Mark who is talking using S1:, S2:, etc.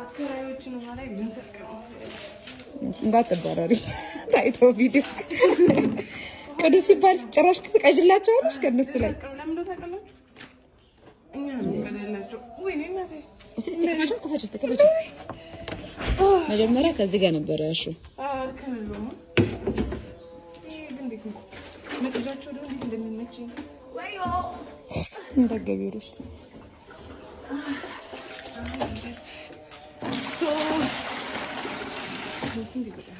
S1: አከራዮችን ላይ ልንሰርቅ ነው።
S2: እንዳትባረሪ ታይቶ ቪዲዮ ቅዱ ሲባል ጭራሽ ትቀጅላቸዋለሽ ከእነሱ ላይ።
S1: ለምን እንደው ታውቃላችሁ? እኛ ነው የምንቀዳላቸው። ወይኔ እናቴ።
S2: እስቲ እስቲ ክፈችው፣ ክፈችው፣ እስቲ ክፈችው። መጀመሪያ ከዚህ ጋር ነበረ ያልሺው።
S1: እርከን የለውም። ይሄ ግን እንዴት ነው መቅጃቸው ደግሞ እንዴት እንደሚመቸኝ።
S2: እንዳትገቢ ወደ ውስጥ።
S1: ሁለት፣ ሶስት፣ ስንት ይቆጥራል?